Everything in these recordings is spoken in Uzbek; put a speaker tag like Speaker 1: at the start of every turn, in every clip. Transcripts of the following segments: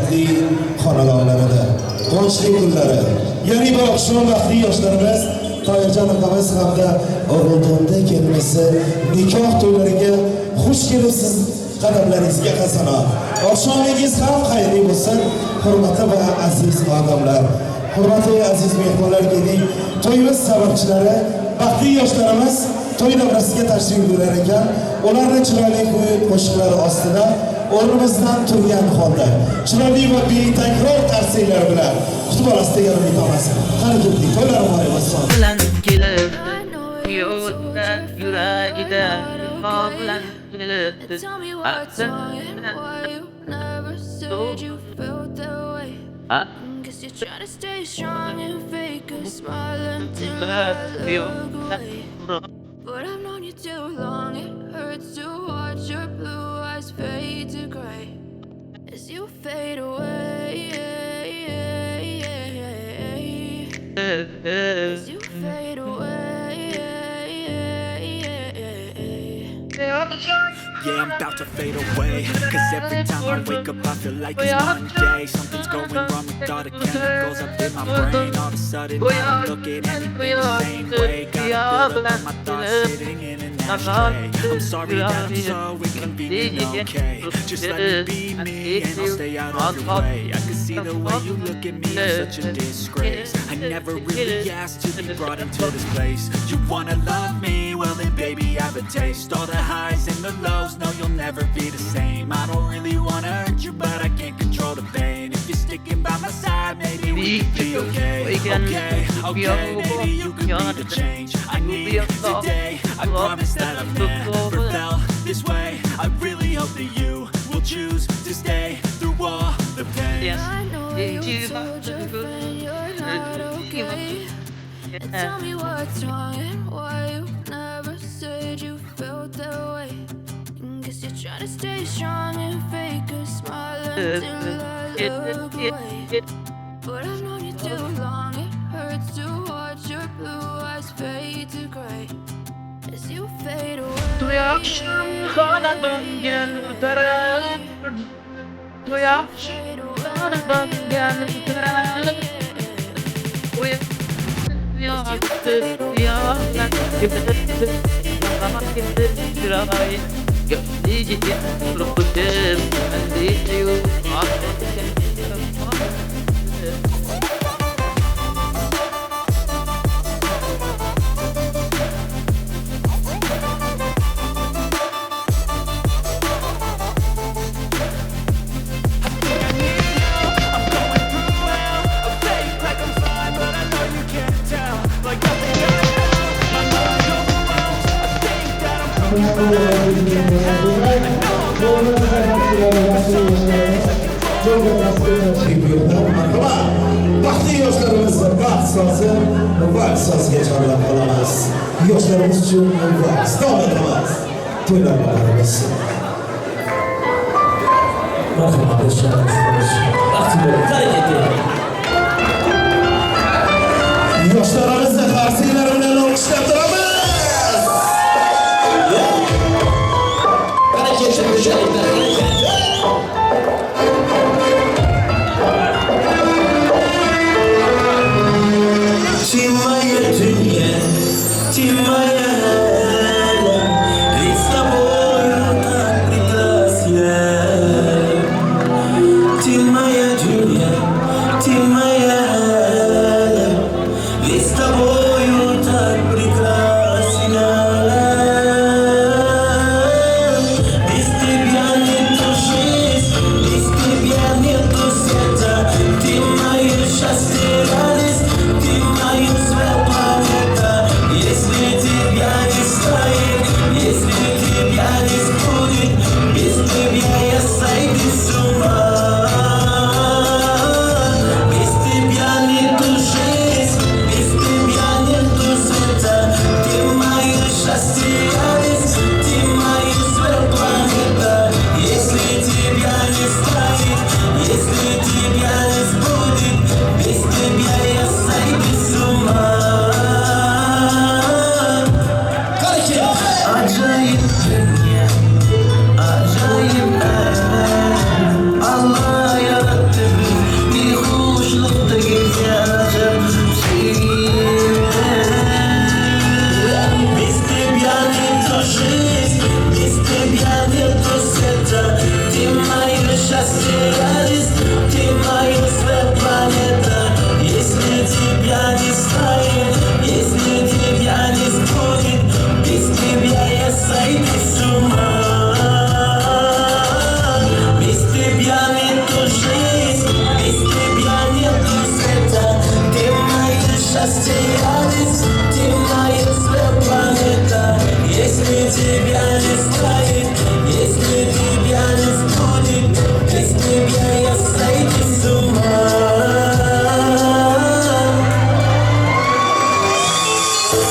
Speaker 1: Barakatli xonadonlarida quvonchli kunlari, ya'ni bu oqshom baxtli yoshlarimiz Toyirjon akamiz hamda O'g'ildo'nda kelinisi nikoh to'ylariga xush kelibsiz, qadamlaringizga hasanat. Oqshomingiz ham xayrli bo'lsin, hurmatli va aziz odamlar. Hurmatli aziz mehmonlar, keling, to'yimiz sababchilari baxtli yoshlarimiz to'y davrasiga tashrif buyurar ekan, ularni chiroyli qo'shiqlari ostida o'rnimizdan turgan holda chiroyli va betakror tarsaklar bilan kutib olasiz degan umiddamiz. Qani ketdik, to'ylar muborak bo'lsin.
Speaker 2: Bilan kelib yo'lda yuragida bilan kelib.
Speaker 3: Tell me what's wrong and why you never said you felt that way. Guess you're trying to stay strong and fake a smile until I look away. But I've known you too long, it hurts to watch your blue eyes fade to gray as you fade away. As you fade away.
Speaker 4: Yeah, I'm about to fade away. 'Cause every time I wake up, I feel like it's Monday. Something's going wrong with all the chemicals up in my brain. All of a sudden, I don't look at anything the same way. Gotta build up all my thoughts sitting in an ashtray. I'm sorry that I'm so inconvenient, okay? Just let me be me and I'll stay out of your way. I can see the way you look at me, I'm such a disgrace. I never really asked to be brought into this place. You wanna love me? Well then, baby, I have a taste. All the highs and the lows, no, you'll never be the same. I don't really wanna hurt you, but I can't control the pain. If you're sticking by my side, maybe we could be okay. Okay, maybe you could be the change I need today. I promise that I've never felt this way. I really hope that you will choose to stay through all the pain.
Speaker 3: I know you told your friend you're not okay. And tell me what's wrong and why you never said you felt that way. And guess you're trying to stay strong and fake a smile until I look away. But I've known you too long, it hurts to watch your blue eyes fade to gray as you fade away.
Speaker 2: Akşam xonadonga o'tarar, To'y
Speaker 3: Fade
Speaker 2: xonadonga o'tarar.
Speaker 3: Away.
Speaker 2: Yoqdi yoqdan ketdi, chiroy yoshligiga qo'shib.
Speaker 4: I think I need help. I'm going through hell. I fake like I'm fine, but I know you can't tell. Like nothing I know, my mind overwhelms. I think that I'm broken, but I really can't help. I know I'm not perfect, but some days I can
Speaker 1: Marhamat. Baxtli yoshlarimizni baxt sozi, vals soziga chorlab qolamiz. Yoshlarimiz uchun vals davom etamiz. To'ylar muborak bo'lsin.
Speaker 5: Marhamat, yoshlarimiz. Baxtli bo'ling. Qani ketdik.
Speaker 1: Yoshlarimizni qarsaklari bilan olqishlab turamiz.
Speaker 5: Qani ketdik, go'zalliklar. Qani ketdik.
Speaker 6: Ты моя dünya, ты моя әлем, ведь с тобою так прекрасно. Ты моя dünya, ты моя әлем, ведь с тобой счастье, радость, ты моя планета. Если тебя не станет, если тебя не будет, без тебя я сойду с ума.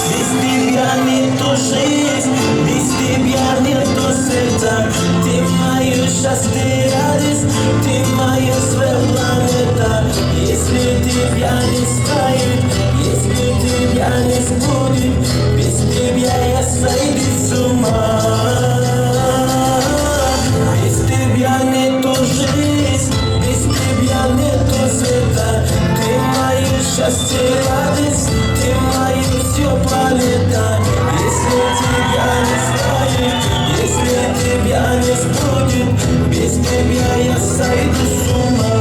Speaker 6: Без тебя нету жизнь, без тебя нету света. Ты мое счастье, радость, ты моя планета. Если тебя не станет, если тебя не будет, без тебя я сойду с ума. Без тебя нету жизнь, без тебя нету света. Ты мое счастье, радость, ты моя все планета. Если тебя не станет, если тебя не будет, без тебя я сойду с ума.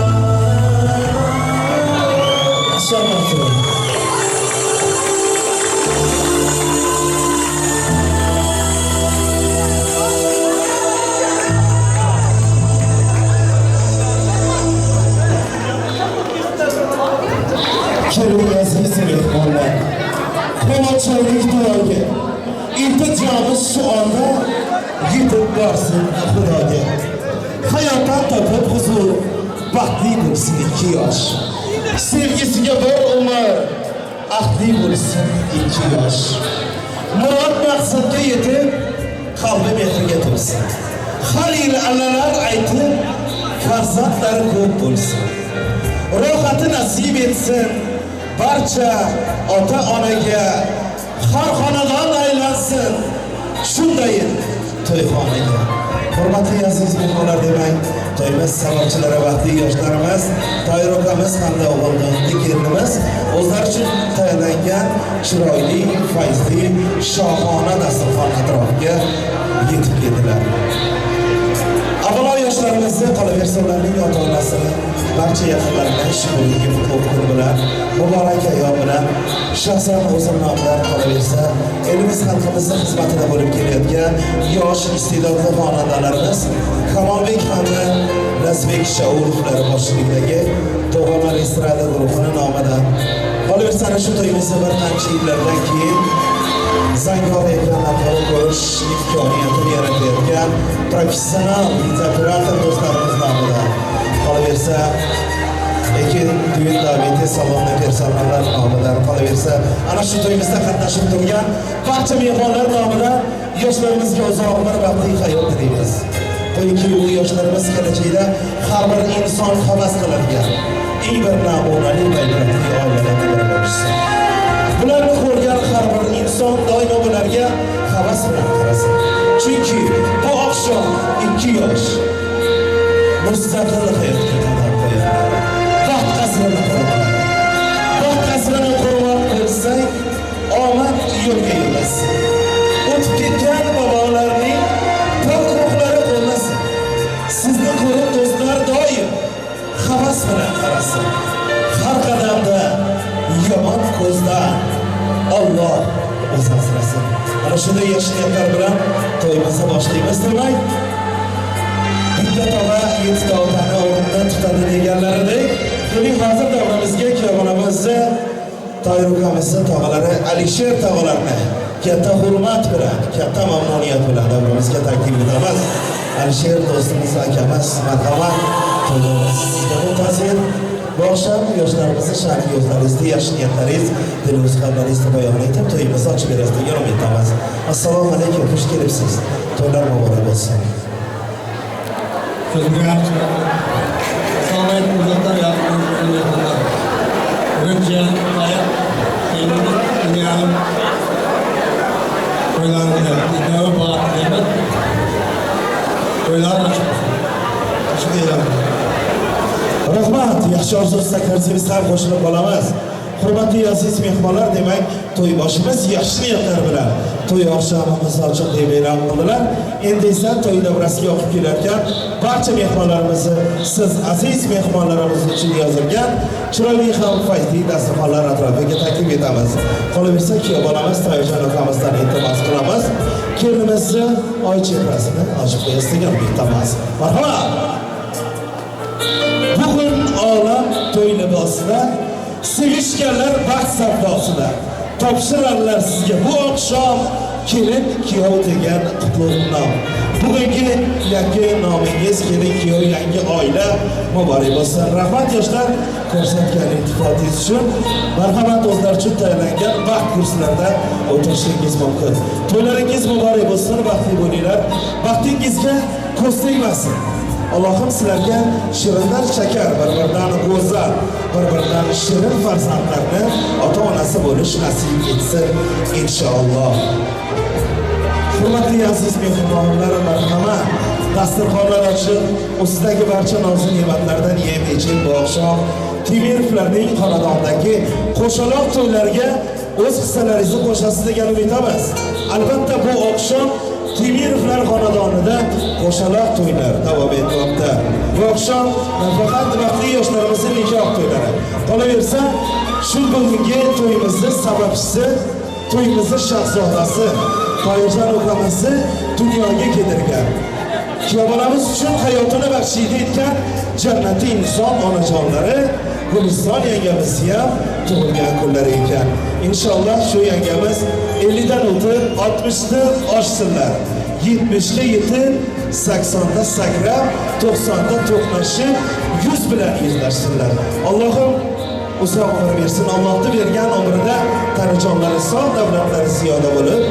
Speaker 1: Keling aziz mehmonlar, quvonchli to'yga iltijomiz shu onda yetib borsin Xudoga. Hayotdan topib huzur, baxtli bo'lsin ikki yosh. Sevgisiga bir umr, ahdli bo'lsin ikki yosh. Murod maqsadga yetib, qalbi mehrga to'lsin. Har yil allalar aytib, farzandlari ko'p bo'lsin. Rohati nasib etsin barcha ota-onaga, har xonadon aylansin shundayin to'yxonaga. Hurmatli aziz mehmonlar, demak, to'yimiz sababchilari baxtli yoshlarimiz, Toyir akamiz hamda o'g'ildo'stli kelinimiz o'zlari uchun tayyorlangan chiroyli, fayzli, shohona dasturxon atrofiga yetib keldilar. Avvalo yoshlarimizni, qolaversa ularning ota-onasini, barcha yaqinlarini shu bugungi qutlug' kun bilan, muborak ayyom bilan shaxsan o'zim nomidan, qolaversa elimiz xalqimizni xizmatida bo'lib kelayotgan yosh iste'dodli xonandalarimiz Kamolbek hamda Lazbek Shaulovlar boshchiligidagi To'g'onlar estrada guruhini nomidan, qolaversa ana shu to'yimizni bir qancha yillardan keyin zangor ekran orqali ko'rish imkoniyatini yaratayotgan professional videooperator do'stlarimiz nomidan, qolaversa Ekin düğün daveti salonda personeller nomidan, qolaversa ana shu to'yimizda qatnashib turgan barcha mehmonlar nomidan yoshlarimizga uzoq umr, baxtli hayot tilaymiz. Qo'yki bu yoshlarimiz kelajakda har bir inson havas qiladigan eng bir namunali va ibratli oilalarga biri bo'lishsin. Bularni ko'rgan har bir inson doimo bularga havas bilan qarasin. Chunki bu oqshom ikki yosh mustaqil hayotga qadam qo'yadilar. Baxt qasrini quradilar. Baxt qasrini qurib qo'ysak, omad yo'lga yo'lasin. O'tib ketgan bobolarning pok ruhlari qo'llasin. Sizni ko'rib do'stlar doim havas bilan qarasin. Har qadamda yomon ko'zdan Alloh o'zi asrasin. Ana shunday yaxshi niyatlar bilan to'yimizni boshlaymiz demak. Bitta tog'a yettita otani o'rnidan tutadi deganlaridek, keling hozir davramizga kuyovonamizni, Toyir ukamizni tog'alari Alisher tog'alarini katta hurmat bilan, katta mamnuniyat bilan davramizga taklif etamiz. Alisher do'stimiz, akamiz, marhamat, to'yimiz sizga muntazir. Bu oqshom yoshlarimizni sha'ni ko'zlaringizda, yaxshi niyatlaringiz, dil suxanlaringizni bayon etib, to'yimizni ochib berasiz degan umiddamiz. Assalomu alaykum, xush kelibsiz. To'ylar muborak bo'lsin.
Speaker 5: Assalomu alaykum, uzatlar, yaqinlar. Birinchi dünyanın toylarını yaptık. Toylar açık. Açık eylem.
Speaker 1: Rahmat, yaxshi orzu istaklaringizga ham qo'shilib qolamiz. Hurmatli aziz mehmonlar, demak, to'y boshimiz yaxshi niyatlar bilan to'y oqshomimizni ochiq deb e'lon qildilar. Endi esa to'y davrasiga o'qib kelayotgan barcha mehmonlarimizni siz aziz mehmonlarimiz uchun yozilgan chiroyli ham fayzli dasturxonlar atrofiga taklif etamiz. Qolaversa kuyov bolamiz Toyirjon akamizdan iltimos qilamiz. Kelinimizni oy chehrasini ochib qo'yasiz degan umiddamiz. Marhamat. Bugun olam to'y libosida Sevishganlar baxt savdosida. Topshirarlar sizga bu oqshom kelin kuyov degan qutlug' nom. Bugungi yangi nomingiz kelin kuyov yangi oila muborak bo'lsin. Rahmat yoshlar ko'rsatgan iltifotingiz uchun. Marhamat, o'zlari uchun tayyorlangan baxt kurslarida o'tirishingiz mumkin. To'ylaringiz muborak bo'lsin, baxtli bo'linglar. Baxtingizga ko'z tegmasin. Allohim sizlarga shirindan shakar, bir-biridan go'zal, bir-biridan shirin farzandlarni ota-onasi bo'lish nasib etsin inshaalloh. Hurmatli aziz mehmonlar, marhamat. Dasturxonlar ochib, ustidagi barcha nozu ne'matlardan yeb ichib, bu oqshom Temirovlarning xonadonidagi qo'shaloq to'ylariga o'z hissalaringizni qo'shasiz degan umiddamiz. Albatta bu oqshom Temirovlar xonadonida qo'shaloq to'ylar davom etmoqda. Bu oqshom nafaqat baxtli yoshlarimizning nikoh to'ylari, qolaversa shu bugungi to'yimizni sababchisi, to'yimizni shahzodasi Toyirjon ukamizni dunyoga keltirgan, kuyovbolamiz uchun hayotini baxshida etgan jannatiy inson onajonlari Guliston yangamizni ham tug'ilgan kunlari ekan. Inshaalloh shu yangamiz 50 dan o'tib 60 dan oshsinlar, 70 ga yetib 80 da sakrab, 90 da to'qnashib, 100 bilan yuzlashsinlar. Allohim uzoq umr bersin. Allohning bergan umrida tanajonlari sog', davlatlari ziyoda bo'lib,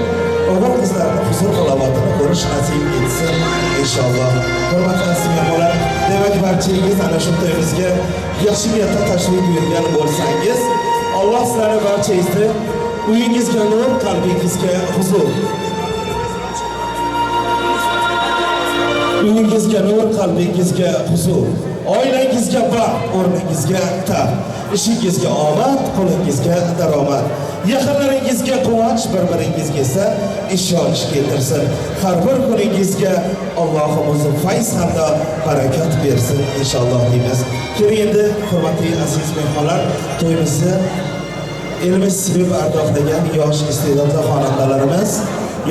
Speaker 1: o'g'il qizlarni huzur halovatini ko'rish nasib etsin inshaalloh. Hurmatli aziz mehmonlar, demak barchangiz ana shu to'yimizga yaxshi niyatda tashrif buyurgan bo'lsangiz, Alloh sizlarni barchangizni uyingizga nur, qalbingizga huzur, uyingizga nur, qalbingizga huzur, oilangizga baxt, o'rningizga taxt, ishingizga omad, qo'lingizga daromad, yaqinlaringizga quvonch, bir-biringizga esa ishonch keltirsin. Har bir kuningizga Allohim o'zi fayz hamda barakat bersin inshaalloh deymiz. Keling endi hurmatli aziz mehmonlar, to'yimizni elimiz sevib ardoqlagan yosh iste'dodli xonandalarimiz,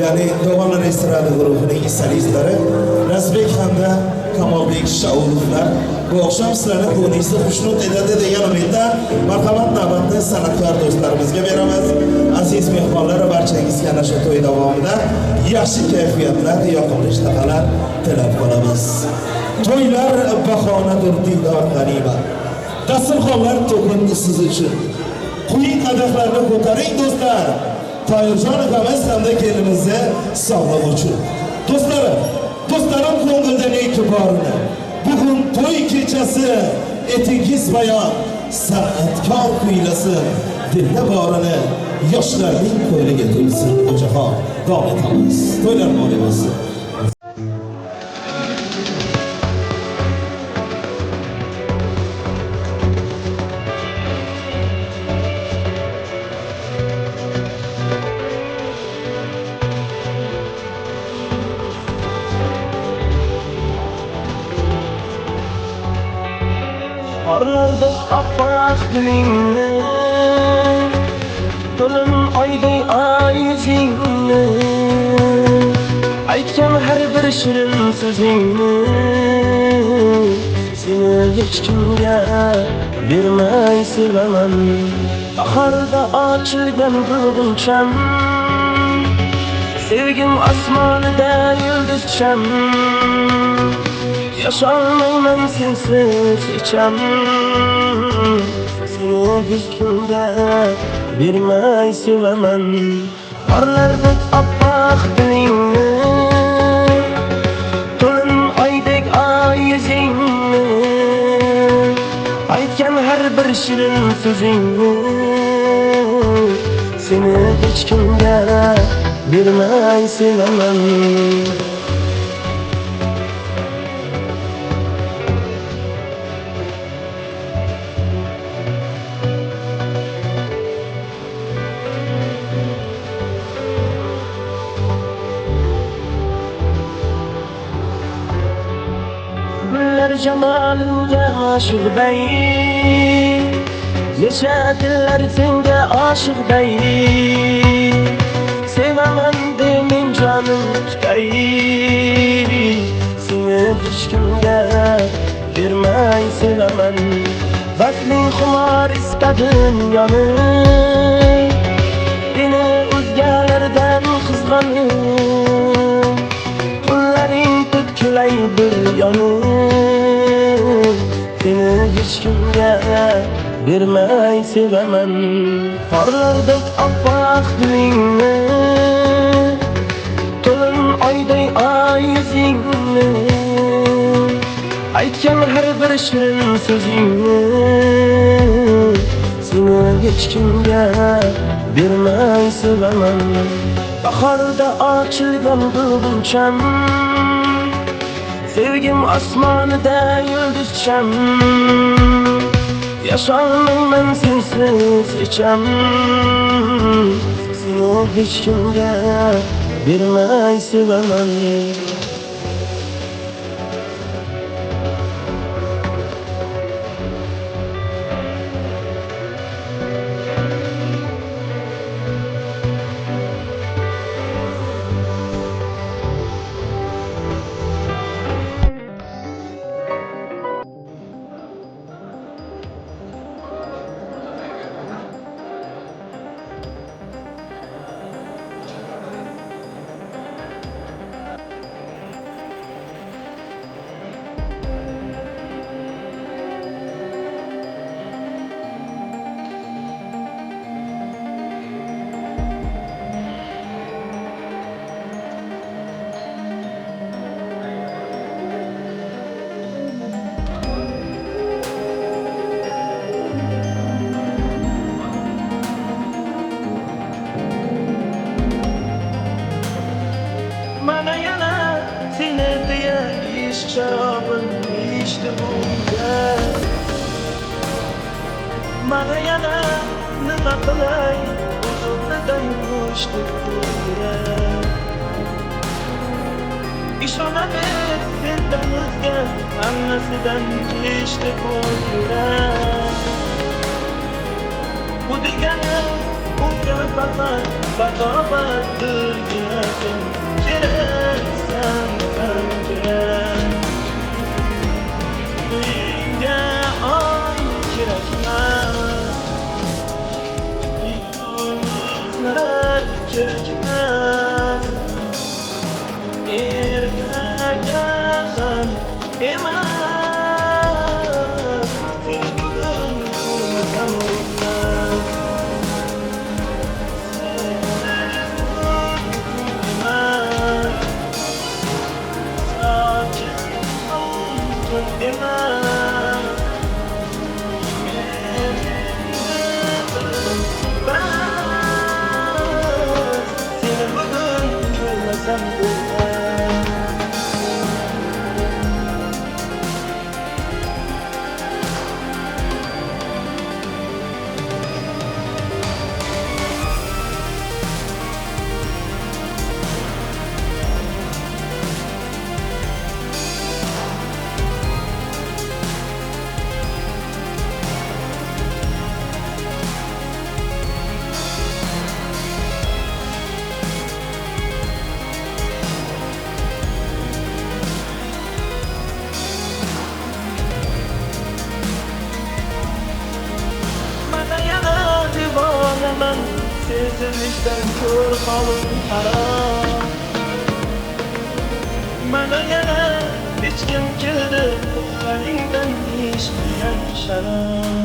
Speaker 1: ya'ni Dog'onlar estrada guruhining solistlari Rasbek hamda Kamolbek Shaulovlar bu oqshom sizlarni ko'nglingizni xushnud etadi degan umidda marhamat navbatni san'atkor do'stlarimizga beramiz. Aziz mehmonlar, barchangizga ana shu to'y davomida yaxshi kayfiyatlar, yoqimli ishtahalar tilab qolamiz. To'ylar bahonadir, diydor g'animat. Dasturxonlar to'kin siz uchun. Quyi qadahlarni ko'taring do'stlar. Toyirjon ukamiz hamda kelinimizni sog'lig'i uchun. Do'stlarim, do'stlarim ko'ngilda neki borini. Bugun to'y kechasi etingiz bayon, san'atkor kuylasin, dilda borini, yoshlarning ko'ngliga to'lsin. O'jahon davom etamiz. To'ylar muborak bo'lsin.
Speaker 6: Qorlarda oppoq dilingni, to'lin oyday oy yuzingni, aytgan har bir shirin so'zingni seni hech kimga bermay sevaman. Bahorda ochilgan gulg'uncham, sevgim osmonida yulduzcham, yaşalmayman sensiz hecham, seni hech kimga bermay sevaman. Qorlardek oppoq dilingni, to'lin oydek oy yuzingni, aytgan har bir shirin so'zingni seni hech kimga bermay sevaman. Jamalingga oshiqday, necha dillar senga oshiqday, sevaman demin jonim tutay, seni hech kimga bermay sevaman. Vasling xumor istadim yonib, seni o'zgalardan qizg'anib, qo'llaring tutkulay bir yonib, seni hech kimga bermay sevaman. Qorlardek oppoq dilingni, to'lin oyday oy yuzingni, aytgan har bir shirin so'zingni, seni hech kimga bermay sevaman. Bahorda ochilgan gulguncham, sevgim osmonida yulduzcham, yasholmayman sensiz hecham, seni hech kimga bermay sevaman. Mana yana seni deya ishq sharobim ichdi bunga. Mana yana nima qilay o'zimdan qo'shdi bunga. Ishonaver sendan o'zga hammasidan kechdi bunga. Bu degani unga faqat barobar birgina sen keraksan menga. Menga oy kerakmas, yulduzlar kerakmas, ertaga ham emas, seni bugun ko'rmasam bo'lmas. Seni bugun ko'rmasam bo'lmas. Divonaman, sezilishdan ko'r holim harom. Mana yana ichkim keldi qo'llaringdan ichmagan sharob.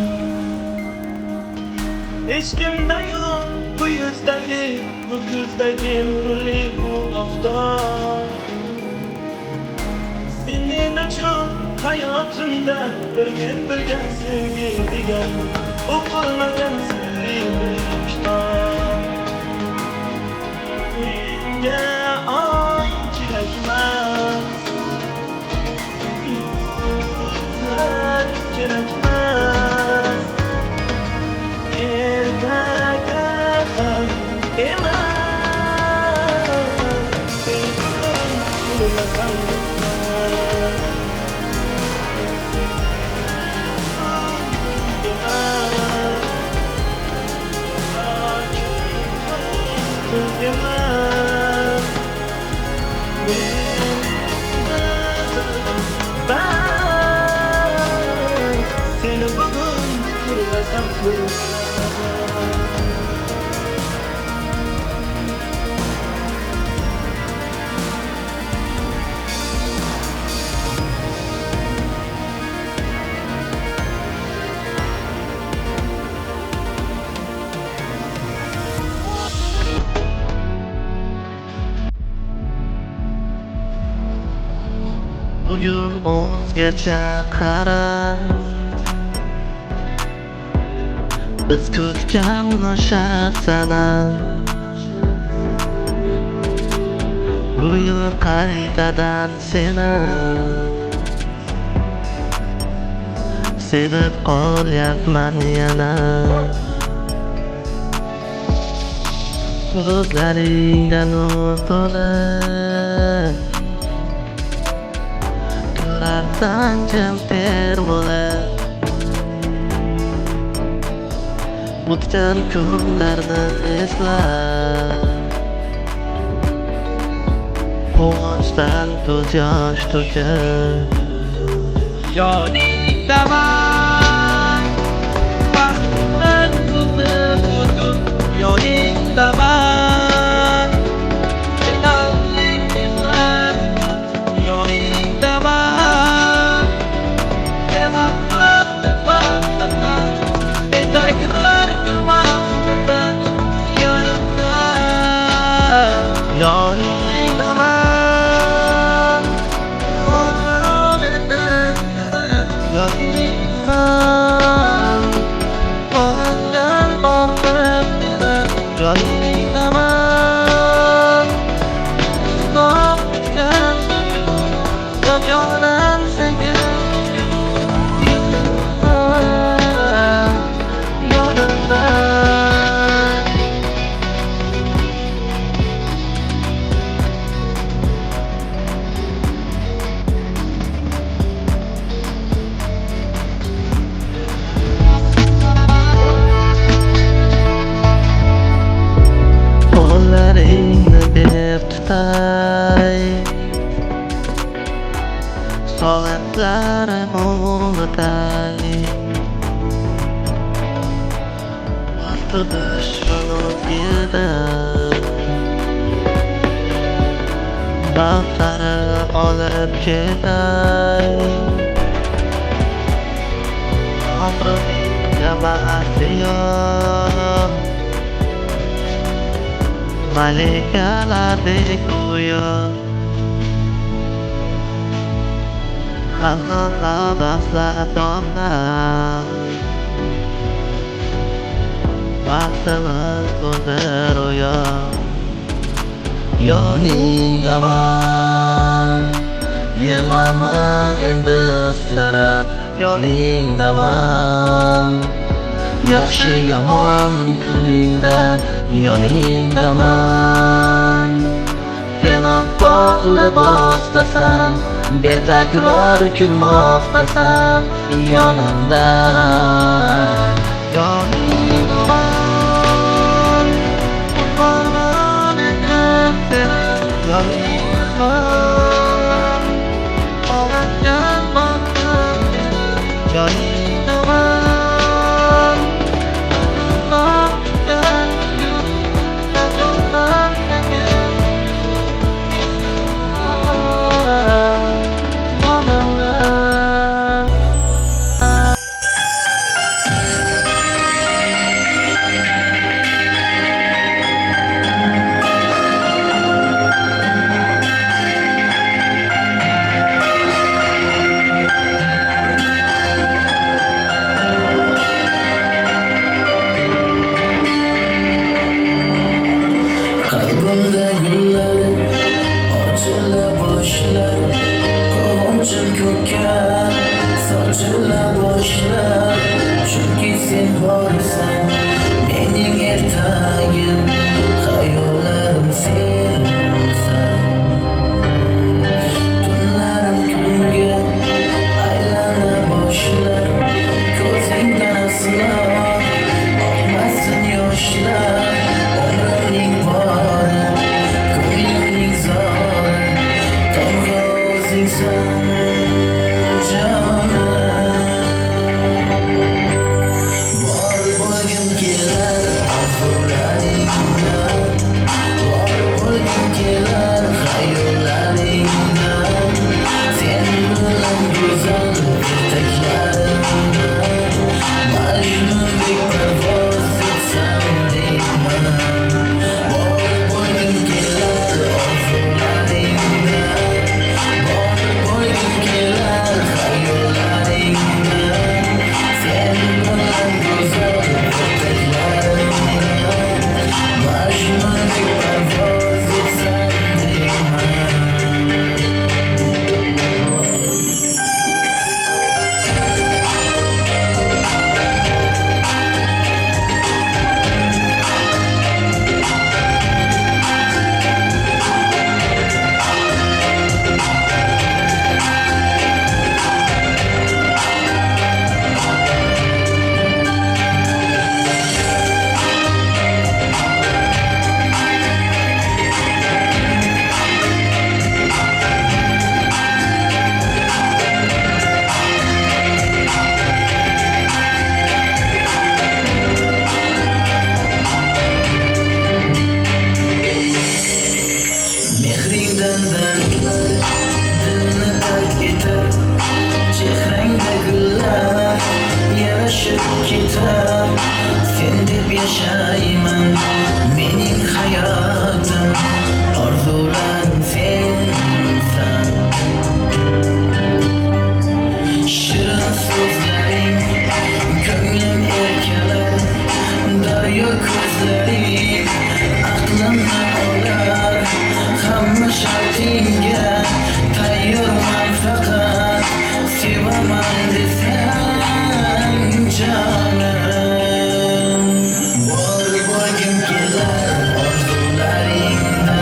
Speaker 6: Hech kimda yo'q bu yuzdagi, bu ko'zdagi nurli bu oftob. Sening uchun hayotimda bir men bilgan sevgi degan o'qilmagan sirli bir kitob. Menga oy kerakmas, yulduzlar kerakmas, ertaga ham emas, seni bugun ko'rmasam bo'lmas. Ben
Speaker 2: Bugun o'zgacha qarab, biz kutgan o'sha sana bu yil qaytadan seni sevib qolyapman yana. Ko'zlaringda nur to'la, ko'rarsan jim termulib, o'tgan kunlarni eslab, quvonchdan ko'z yosh to'kib. Yoningdaman, baxtni bugun yoningdaman, yoningdaman. Yoningdaman, yoningdaman, yoningdaman. Qo'llaringni berib tutay, soatlarim unutay, vaqtida shuni o'zgadan baxtari olib ketay. Umrimga bahsi yo'q, malikalardek go'yo, bahslar baxtimiz o'zi ro'yo. Yoningdaman, yig'lama endi sira, yoningdaman, yaxshi yomon kuningda yoningdaman. Sen oppoq libosdasan, betakror kulmoqdasan, yonimda, yoningdaman. Yoningdaman, yoningdaman.
Speaker 6: Qalbimda gullar ochila boshlar, quvonchim ko'kka sochila boshlar, chunki sen borsan mening ertagim, xayollarim sensan. Tunlarim kunga aylana boshlar, ko'zingdan aslo oqmasin yoshlar. Umrimning bori, ko'nglimning zori, tanho o'zingsan jonim. Bor Adashib ketar, sen deb yashayman. Mening hayotim orzular sensan. Shirin so'zlaring ko'nglim erkalar, daryo ko'zlaring aqlimni olar. Hamma shartingga tayyorman, faqat sevaman desang jonim. Bor bo'lgim kelar orzularingda.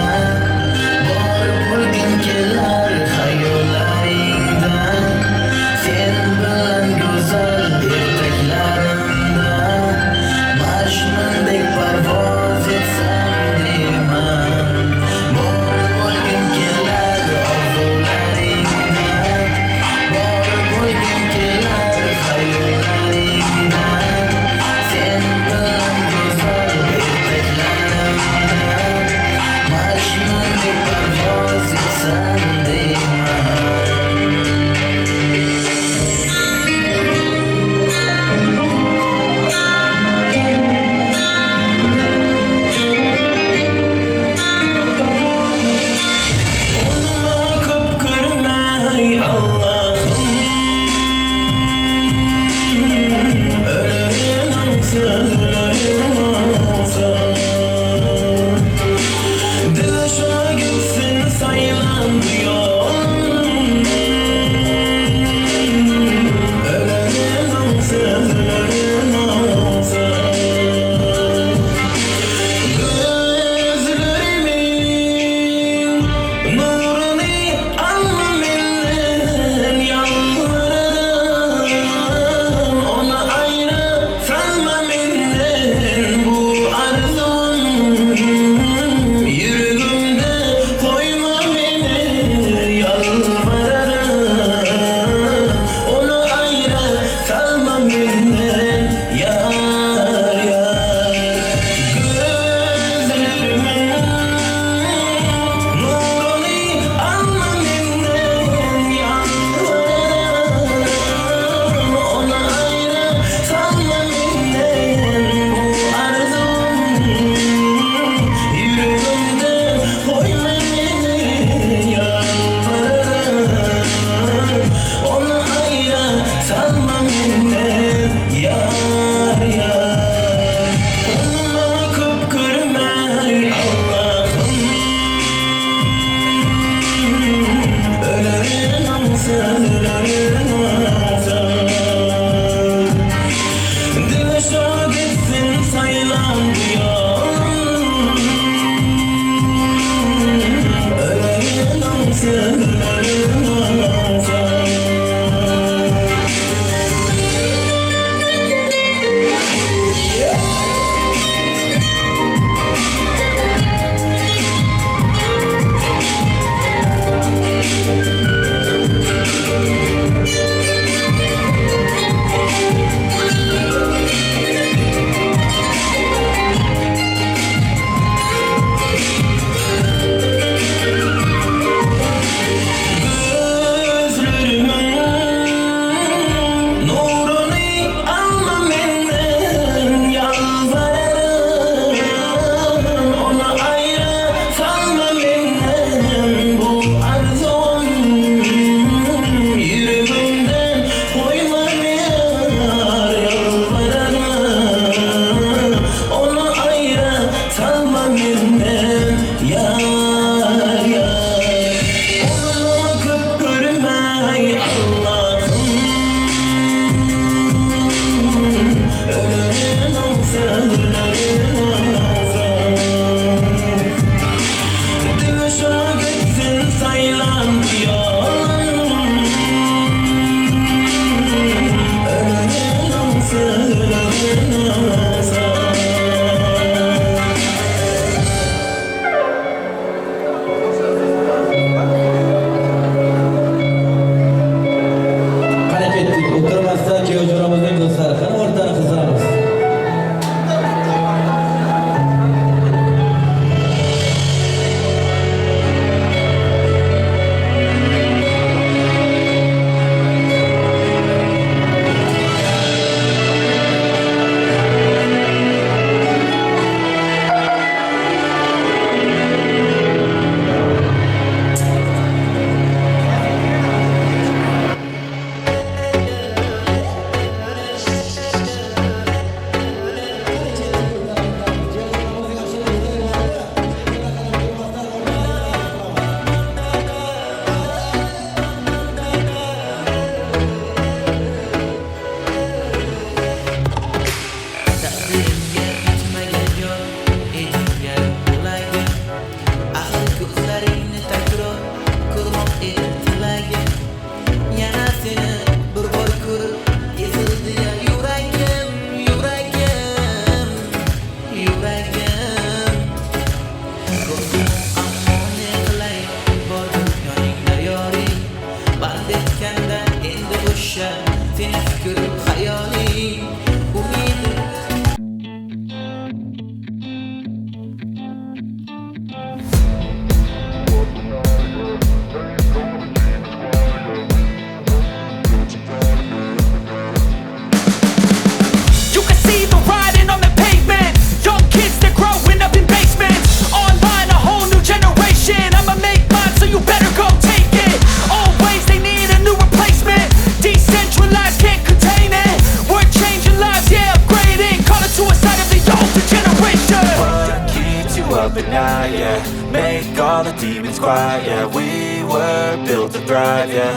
Speaker 4: all the demons quiet, yeah. We were built to thrive, yeah.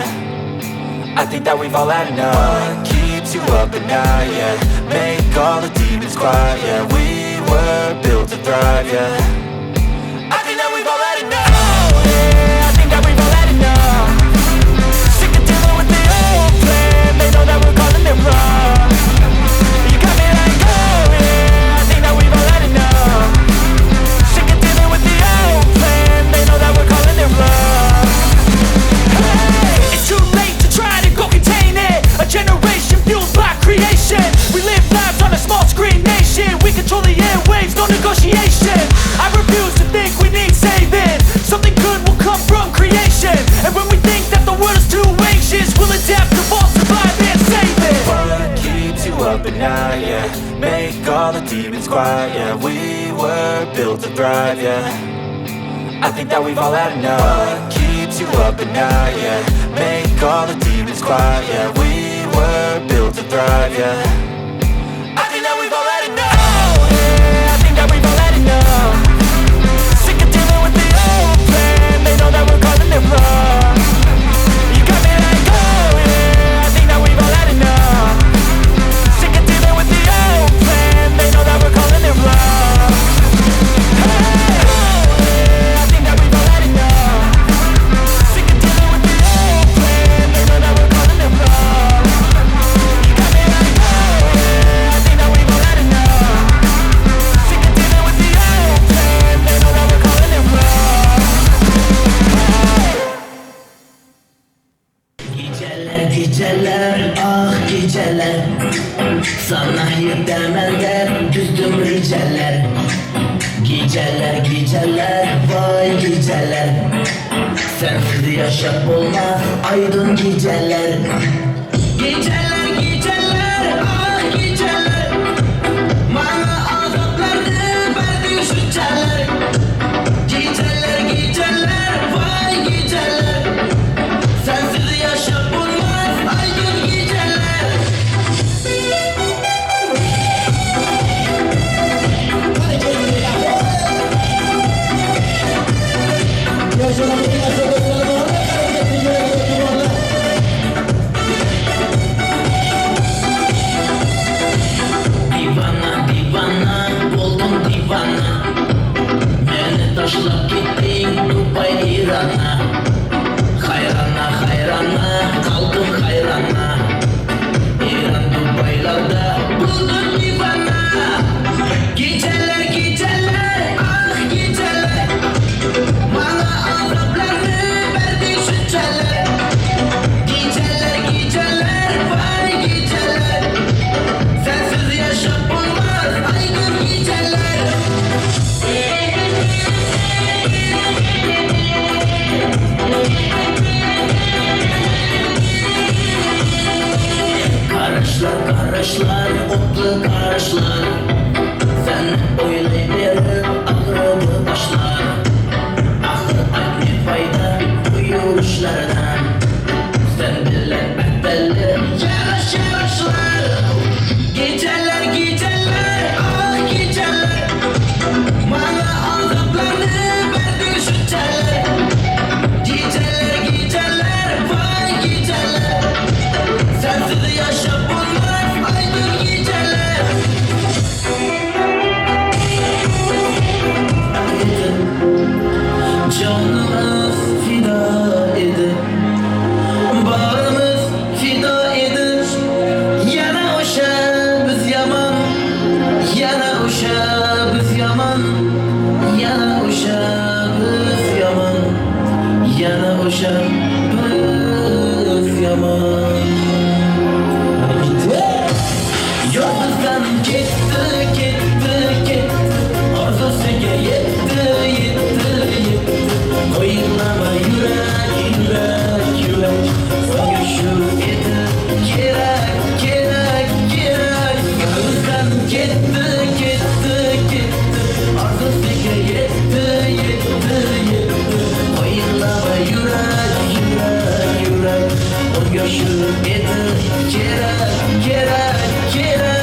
Speaker 4: I think that we've all had enough. What keeps you up at night, yeah? Make all the demons quiet, yeah. We were built to thrive, yeah. I think that we've all had enough, yeah. I think that we've all had enough. Sick of dealing with the old plan. They know that we're calling it wrong. You got me like, oh yeah, I think that we've all had enough. Sick of dealing with the old plan. They know that we're calling it wrong. Hey, it's too late to try to go contain it. A generation fueled by creation. We live lives on a small screen nation. We control the airwaves, no negotiation. I refuse to think we need saving. Something good will come from creation. And when we think that the world is too anxious, we'll adapt, evolve, survive, and save it. What keeps you up at night, yeah? Make all the demons quiet, yeah. We were built to thrive, yeah. I think that we've all had enough. What keeps you up at night, yeah? Make all the demons quiet, yeah. We were built to thrive, yeah. I think that we've all had enough, yeah. I think that we've all had enough. Sick of dealing with the old plan. They know that we're calling it wrong. You got me like, oh yeah, I think that we've all had enough. Sick of dealing with the old plan. They know that we're calling it wrong. Hey, oh yeah, I think that we've all had enough. Sick of dealing with the old plan. They know that we're calling it wrong. You got me like, oh yeah, I think that we've all had enough. Sick of dealing with the old plan. They know that we're calling it wrong.
Speaker 6: Geceler geceler ah geceler, sana yedemende düzdüm riceler. Geceler geceler vay geceler, sensiz yaşap olmaz aydın geceler. Geceler geceler ah geceler, bana azaplarını verdi şüceler. Geceler geceler vay geceler, sensiz yaşap olmaz aydın geceler. Divana divana oldum divana, beni taşlap gittin Dubai İran'a. Hayrana hayrana kaldım hayrana, İran Dubai'larda buldum divana. Geceler geceler ah geceler, bana azaplarını verdi şüceler. Geceler geceler vay geceler, sensiz yaşam olmaz aydın geceler. Karışlar karışlar otlu karışlar, sen oylayıverip ağrıdı başlar. Ahır ay ne fayda bu yürüyüşlerden, sen bilen bedelli yarış yarışlar. Geceler geceler ah geceler, bana azaplarını verdi şüceler. Geceler geceler vay geceler, sensiz yaşam olmaz aydın geceler. Canımız fida idi, barımız fida idi. Yana o'sha biz yomon, yana o'sha biz yomon, yana o'sha biz yomon, yana o'sha biz yomon. Yoldan ketdi ketdi ketdi, orzusiga yetdi yetdi yetdi. O'ylama yurak yurak yurak, unga shu edi kerak kerak kerak. Yoldan ketdi ketdi ketdi, orzusiga yetdi yetdi yetdi. O'ylama yurak yurak yurak, unga shu edi kerak kerak kerak.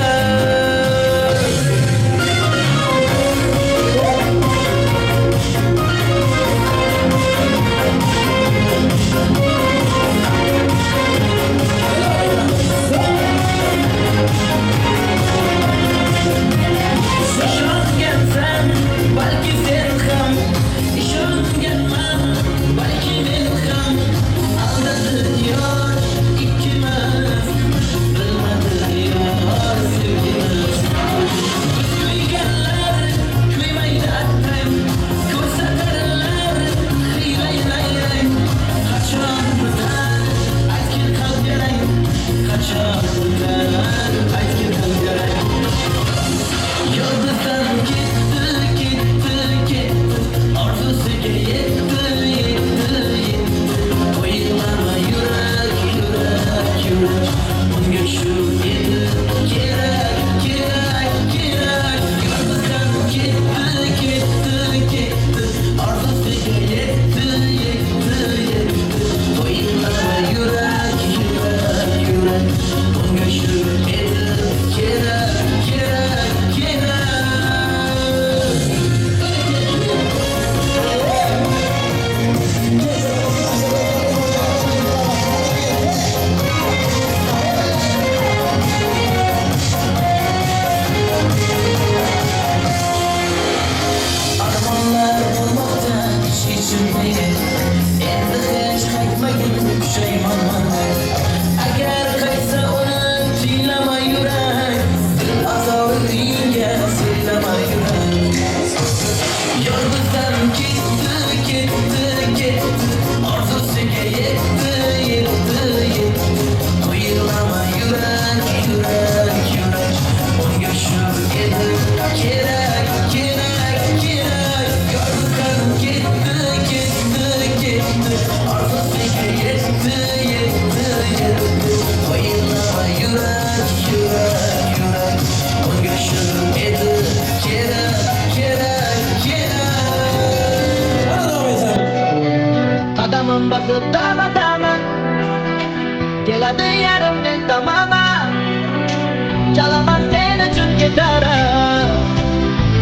Speaker 2: ketara.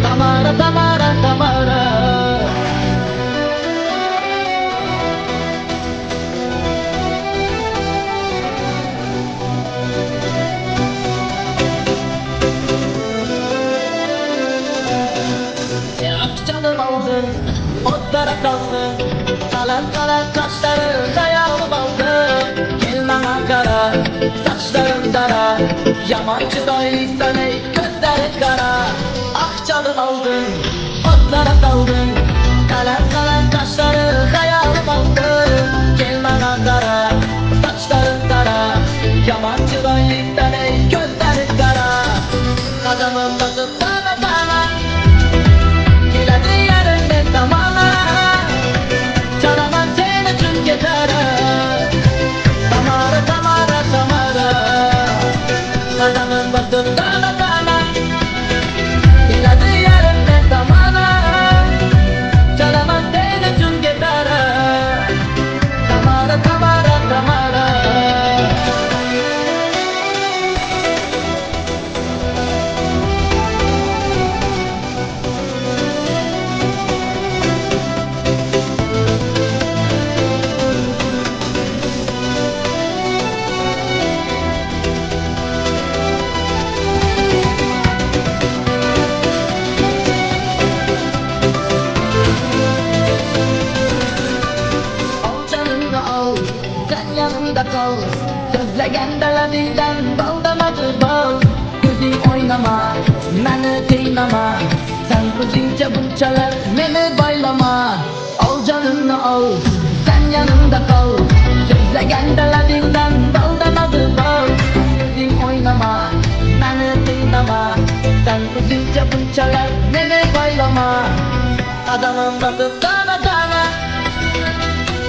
Speaker 2: Tamara, Tamara, Tamara. Canım aldın, otlara kaldın. Kalan kalan kaşların dayağımı aldı. Gel bana kara, saçların dara. Yaman çıroylisan ey, gözlerin kara. Ah canım aldın, otlara kaldın. Kalan kalan kaşların hayalım aldı. Gel bana kara, saçların dara. Yaman çıroylisan ey, gözlerin kara. Kadamım basıp sana sana. Keladi yerimde tamana. Çalaman seni üçün ketara. Tamara, Tamara, Tamara. Kadamım basıp sana sana. Keladi yerimde tamana. Çalaman seni üçün ketara. Tamara, Tamara, Tamara. Al canını al, sen yanımda kal. Sözlegende labingdan bal damadi bal. Ko'zing o'ynama, meni qiynama. Sen o'zingcha bunchalar meni boylama. Al canını al, sen yanımda kal. Sözlegende labingdan bal damadi bal. Ko'zing o'ynama, meni qiynama. Sen o'zingcha bunchalar meni boylama. Qadamim bosib tana tana.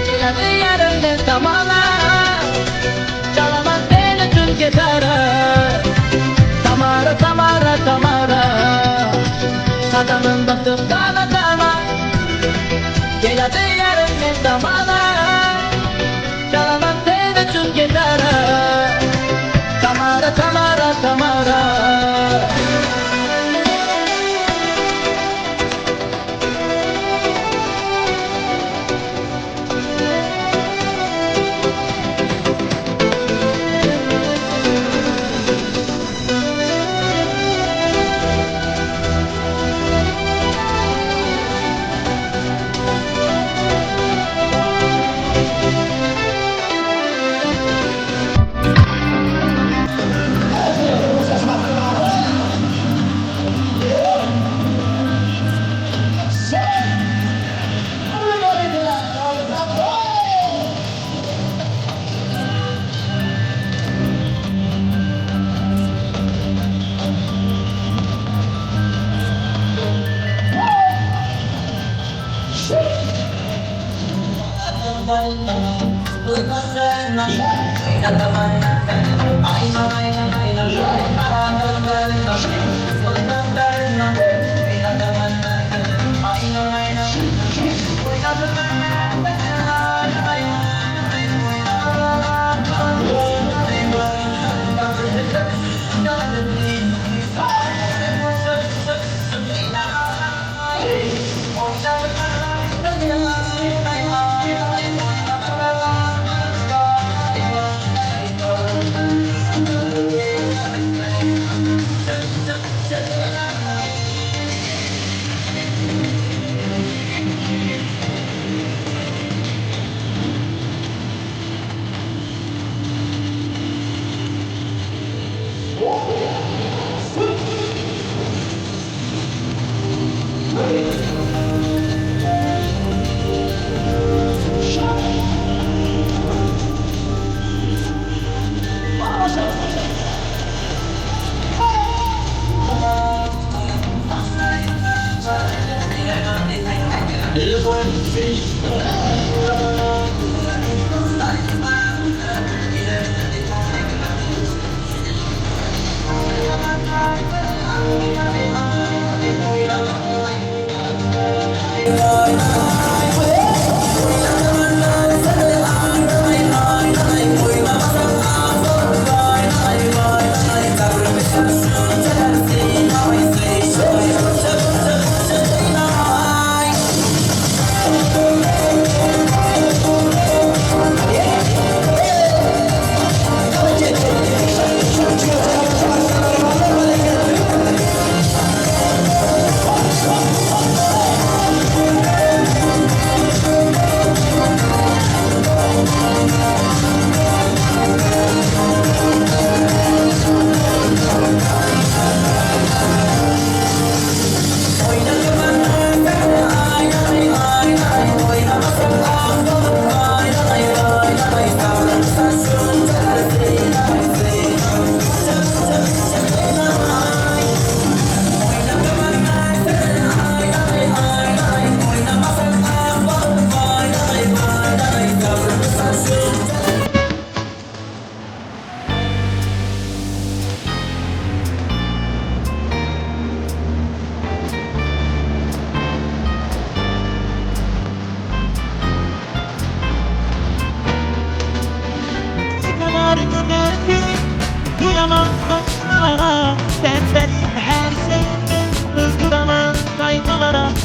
Speaker 2: Keladi yerimde tamana. Çalaman seni üçün ketara. Tamara, Tamara, Tamara. Qadamim bosib tana tana. Keladi yerimde tamana. Çalaman seni üçün ketara. Tamara, Tamara, Tamara.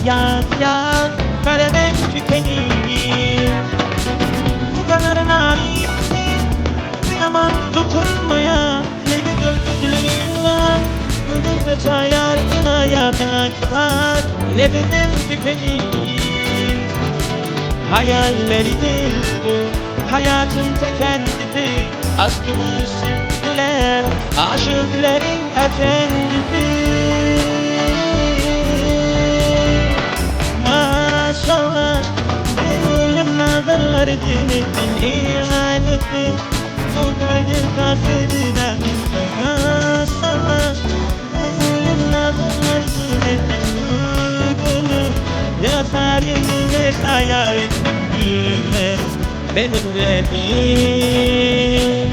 Speaker 6: Yar yar kalemim tükenir. Bu kadar narinsin, kıyamam dokunmaya. Ne güzel gözlerin var, bugün de çayarına yataklar. Nefesim tükenir. Hayalleri değil bu, hayatın ta kendisi. Aşkımı sürdüler, aşıkların efendisi. Maşallah, benim nazarları cennetin ihaneti. Bu kalbim kafirden. Maşallah, benim nazarları cennetin uygunu. Yatar yerine hayal ettim gülme, benimle değil.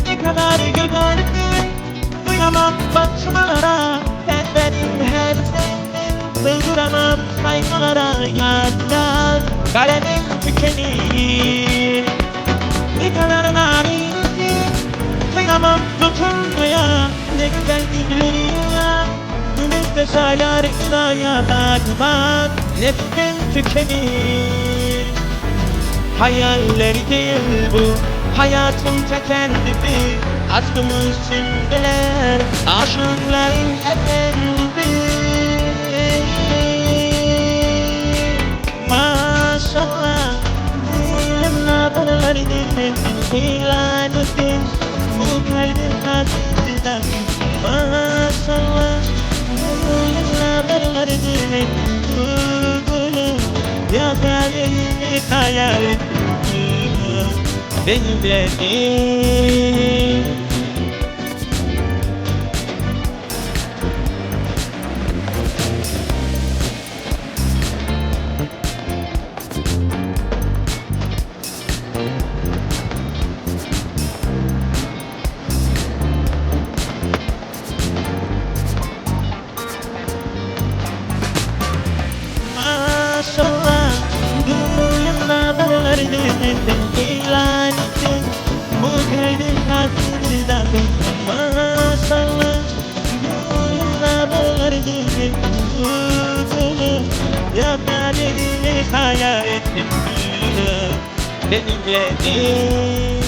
Speaker 6: Ne kadar güzelsin, duyamam bakmalara. Sen benim her şeyim, sığdıramam sayfalara. Yar yar kalemim tükenir. Ne kadar narinsin, kıyamam tutunmaya. Ne güzel güzlerin var, güneşte şaylarına yataklar. Nefesim tükenir. Hayalleri değil bu, hayatın ta kendisi. Aşkımız şimdiler, aşıkların efendisi. Maşallah, dilim nazarları dinlesin, ilan etsin. Bu kalbim hasretinden. Maşallah, dilim nazarları dinlesin, yazar elini hayal ettim. Benimle değil. Maşallah, gülüm nazarları dinlesin, ilan etsin. Bu kalbim hasretinden. Maşallah, gülüm nazarları dinlesin, yapar elini hayal ettim. Benimle değil.